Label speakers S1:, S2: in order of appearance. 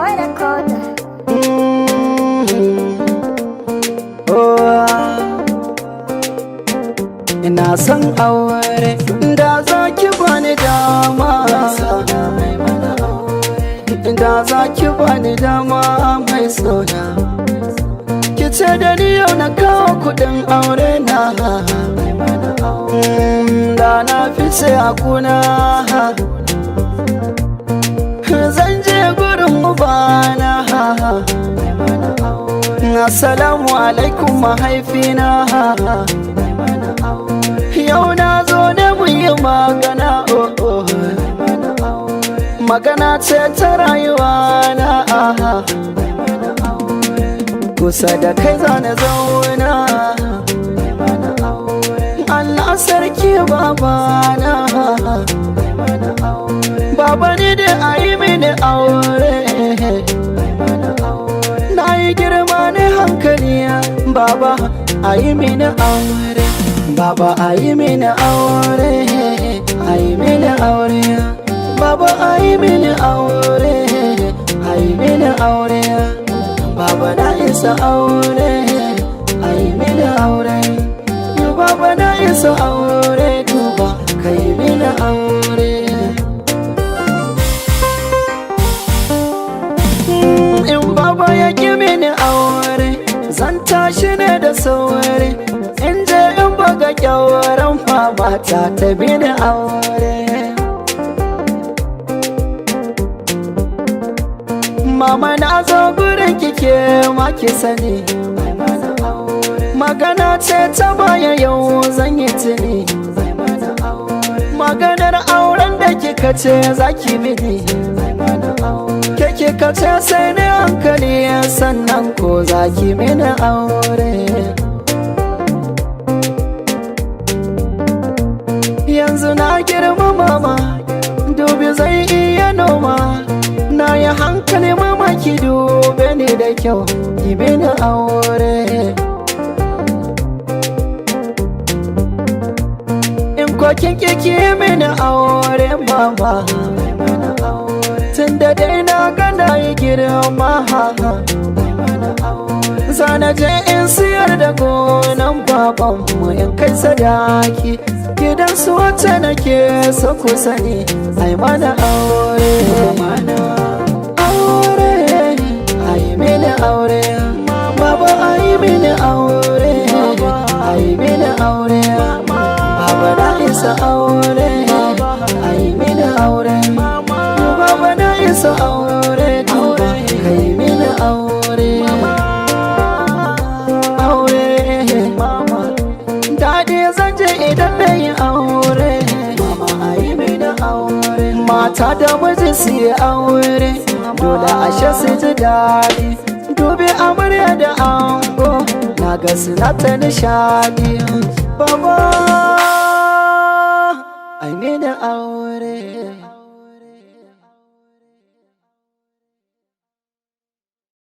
S1: Boy Recorder.
S2: Ina son aure da za ki bani dama, da za ki bani dama mai sona. Ki ce da ni yau na kawo kudin aure na, da na fice a kuna. Zan je gurin ubana. Assalamu alaikum mahaifina. Yau na zo ne mu yi magana, oh oh. Magana ce ta rayuwa na. Kusa da kai zane zauna. Allah sarki babana. Baba ni da ayi mini aure. Na yi girma ne hankali, baba ayi mini aure. Baba ayi mini aure, ayi mini aure. Baba ayi mini aure, ayi mini aure. Baba na isa aure, ayi mini aure. Baba na isa aure, duba kai mini aure. In baba ya ki mini aure, zan tashi ne da sauri in je in buga kyauran fama ta ta mini aure. Mama na zo gurin kike ma ki sani, magana ce ta baya yau zan yi tuni. Maganar auren da kika ce za ki mini, ke kika ce sai ni hankali sannan ko za ki mini aure. Yanzu na girma mama, dubi zai iya noma. Na yi hankali mama, ki dube ni da kyau, ki mini aure. In kokin ki mini aure mama, tun da dai na gana yi girma. Zana je in siyar da gonan babanmu in kai sadaki gidan su wacce nake so ku sani, ai mana aure. Aure, ai mini aure. Baba ai mini aure, ai mini aure. Baba na isa aure, ai mini aure. Baba na isa aure, duba kai mini aure. Aure mama, daɗi zan je idan na yi aure. Mama ayi mini aure. Mata da miji su yi aure, dole ashe su ji daɗi. Dubi amarya da ango, na ga suna ta nishaɗi.